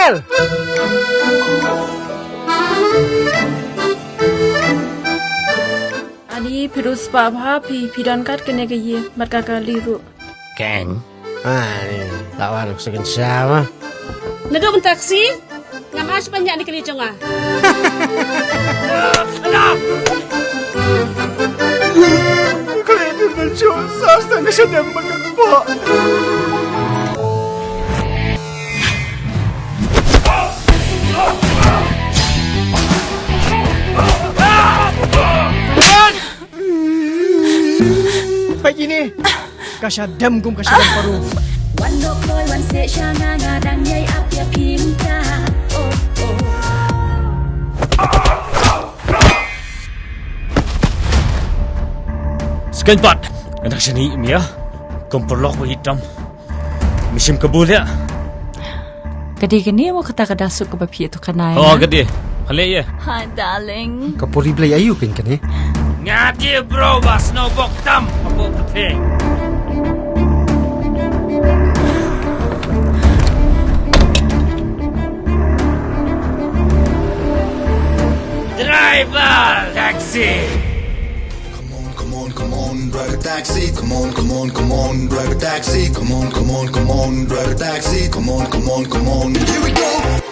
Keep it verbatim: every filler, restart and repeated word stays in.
Ani phi ruh spah bha phi, phi don kat kane ka ïing bad ka kali ruh. Keng. Ani la wan ka second sha ma. Naduh mynta ka sngi ngam ai shuh ban ñiah ïa kali jong nga. Kali dun na chu sa stang ka shadem ba ka kpoh. Peit ine, ka shadem kum ka shadem paru. Wan noh kloi wan seh sha nga, nga dang ïai ap ïa phi mynta. Oh, oh. Skeiñ pat, nga dang shaniah ïa me ïa. Kum paralok ba itam. Me shim ka bul ïa. Ka dei kane mo kata ka da suk kaba phi ïa tu kane. Oh, ka dei. Hale ïa. Hi, darling. Ka pori Blei aïu kane? Nga dei bro ba snow bok tam. Ka pori. Driver, taxi. Come on, come on, come on, drive a taxi. Come on, come on, come on, drive a taxi. Come on, come on, come on, drive a taxi. Come on, come on, come on. Here we go.